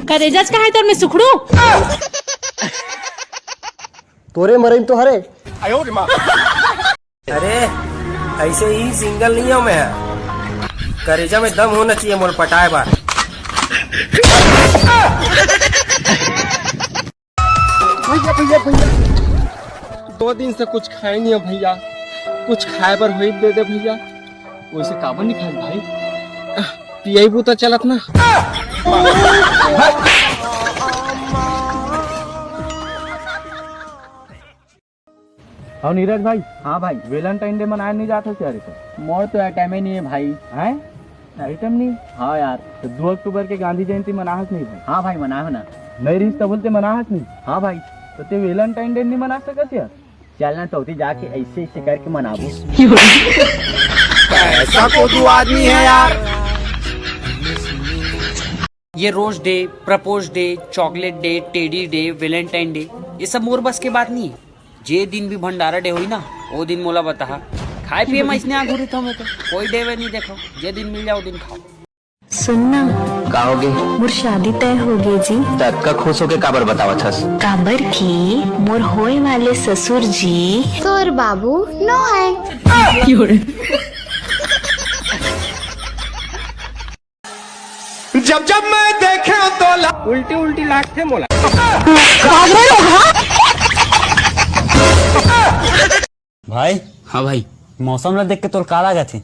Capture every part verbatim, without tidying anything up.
करेजाच कहाँ हे तोर में सुखड़ू? तोरे मरई में तो हरे। अरे, ऐसे ही सिंगल नहीं हूँ मैं। करेजा में दम होना चाहिए मोर पटाए बार। भैया, भैया, भैया, दो दिन से कुछ खाए नहीं है भैया, कुछ खाए बर होई दे दे भैया। वैसे काबर नहीं खाए भाई? पियबू तो चलत ना। और नीरज भाई। हाँ भाई। Valentine Day मनाए नहीं जात हो क्या रे? मोर तो यार टाइम ही नहीं है भाई। हैं? टाइम नहीं? हाँ यार। तो दो अक्टूबर के गांधी जयंती मनाहस नहीं भाई? हाँ भाई, मनाए हो ना। नहीं रहीस त बोलते मनाहस नहीं? हाँ भाई। तो ते Valentine Day नहीं मना सकस यार? चलना तो होती जाके ऐसे ऐसे करके मनाबो। ऐसा कोदू आदमी है यार। ये rose day, propose day, chocolate day, teddy day, Valentine day, ये सब मोर बस के बात नहीं है। जे दिन भी भंडारा डे होई ना, वो दिन मोला बताहा। खाए पिए में इसने आगू रहिथव मैं तो, कोई डे वे नहीं देखो, जे दिन मिल जाओ दिन खाओ। सुनना। का होगे? मोर शादी तय होगे जी। त अतका खुश होके काबर बतावत हस? काबर कि मोर होए वाले ससुर जी तोर बाबू नो है। जब जब मैं देखे तो ला- उल्टी उल्टी लागथे मोला। भाई। हाँ भाई। मौसम ला देख के तोर का लागत हे?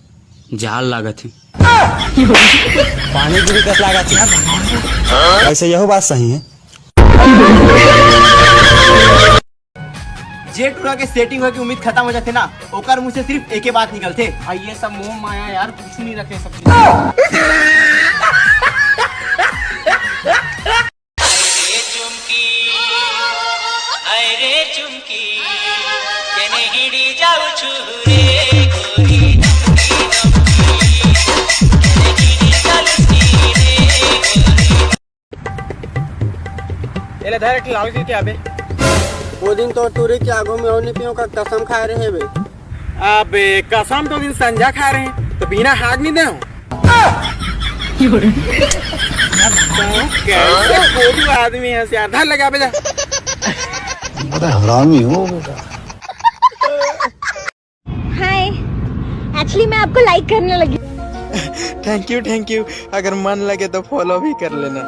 जाड़ लागत हे। पानी गिरी कस लागत हे। वैसे यहू बात सही है। जे टूरा के सेटिंग होए के उम्मीद खत्म हो जाथे ना, ओकर मुंह से सिर्फ एके बात निकलथे। आ ये सब मोह माया यार, कुछ नहीं रखे सब चीज। एला धर, एक लाल के क्या बे? वो दिन तो टूरी के आगू में और नहीं पियो का कसम खाए रहे बे। अबे कसम तो दिन संझा खाए रहे, तो बिना हाथ नहीं दे। कैसे कोदू आदमी है, से आधा लगा बे जा। बड़ा हरामी हो बेटा। हाय, एक्चुअली मैं आपको लाइक करने लगी। Thank you, thank you. अगर मन लगे तो फॉलो भी कर लेना।